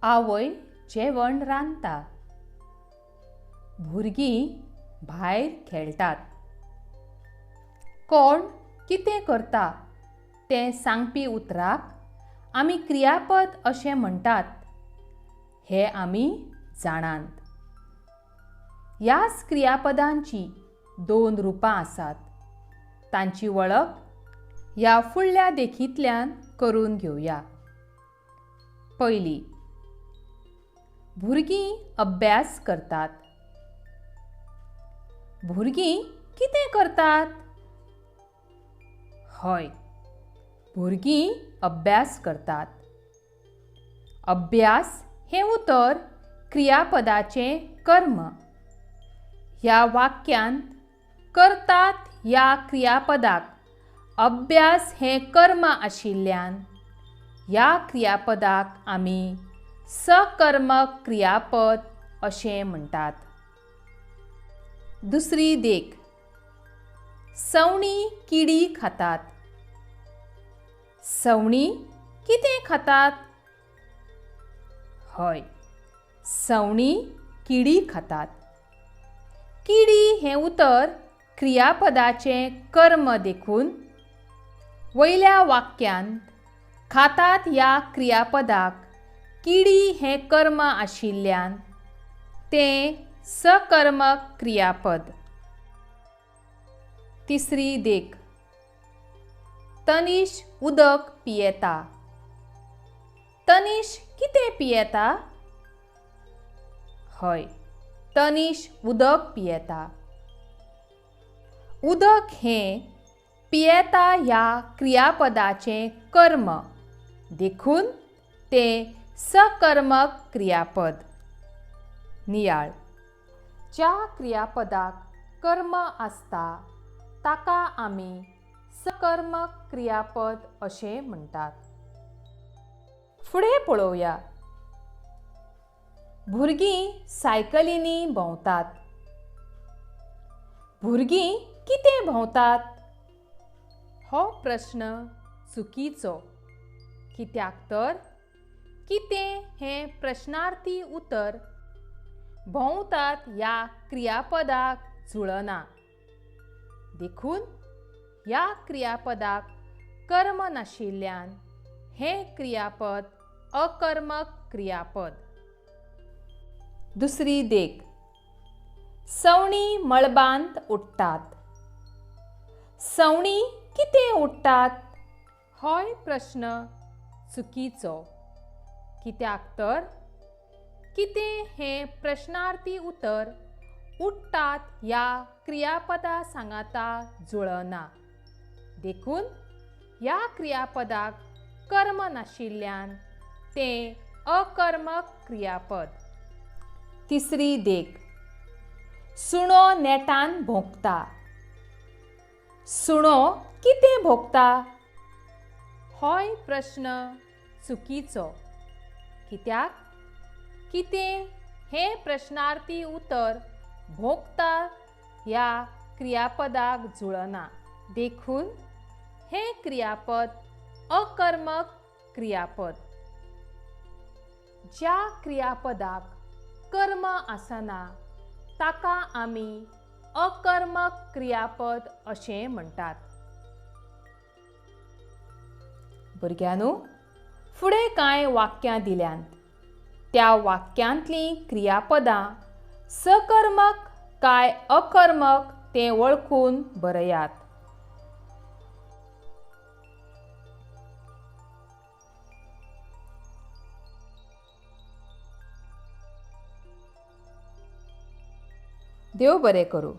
आवय जेवण रांदता. भुरगीं भायर खेळटात. कोण कितें करता तें सांगपी उतराक आमी क्रियापद अशें म्हणटात हें आमी जाणात. ह्याच क्रियापदांची दोन रुपां आसात. तांची वळख ह्या फुडल्या देखींतल्यान करून घेवया. पयली, भुरगीं अभ्यास करतात. भुरगीं कितें करतात? हय, भुरगीं अभ्यास करतात. अभ्यास हें उतर क्रियापदाचें कर्म. ह्या वाक्यांत करतात ह्या क्रियापदाक अभ्यास हें कर्म आशिल्ल्यान ह्या क्रियापदाक आमी सकर्मक क्रियापद अशें म्हणटात. दुसरी देख, सवणीं किडी खातात. सवणीं कितें खातात? हय, सवणीं किडी खातात. किडी हें उतर क्रियापदाचें कर्म देखून वयल्या वाक्यांत खातात ह्या क्रियापदाक किडी हें कर्म आशिल्ल्यान तें सकर्मक क्रियापद. तिसरी देख, तनीश उदक पियेता. तनीश कितें पियेता? हय, तनीश उदक पियेता. उदक हें पियेता ह्या क्रियापदाचें कर्म देखून तें सकर्मक क्रियापद. नियाळ, ज्या क्रियापदाक कर्म आसता ताका आमी सकर्मक क्रियापद अशें म्हणटात. फुडें पळोवया. भुरगीं सायकलींनी भोंवतात. भुरगीं कितें भोंवतात? हो प्रश्न चुकीचो. कित्याक तर कितें हें प्रश्नार्थी उतर भोंवतात ह्या क्रियापदाक जुळना देखून ह्या क्रियापदाक कर्म नाशिल्ल्यान हें क्रियापद अकर्मक क्रियापद. दुसरी देख, सवणीं मळबांत उडटात. सवणीं कितें उडटात? होय प्रश्न चुकीचो. कित्याक तर कितें हें प्रश्नार्थी उतर उडटात ह्या क्रियापदा सांगाता जुळना देखून ह्या क्रियापदाक कर्म नाशिल्ल्यान तें अकर्मक क्रियापद. तिसरी देख, सुणो नेटान भोंकता. सुणो कितें भोंकता? होय प्रश्न चुकीचो. कित्याक कितें हें प्रश्नार्थी उतर भोंकता ह्या क्रियापदाक जुळना देखून हें क्रियापद अकर्मक क्रियापद. ज्या क्रियापदाक कर्म आसना ताका आमी अकर्मक क्रियापद अशें म्हणटात. भुरग्यांनो, फुडें कांय वाक्यां दिल्यांत. त्या वाक्यांतलीं क्रियापदां सकर्मक काय अकर्मक तें वळखून बरयात. देव बरें करूं.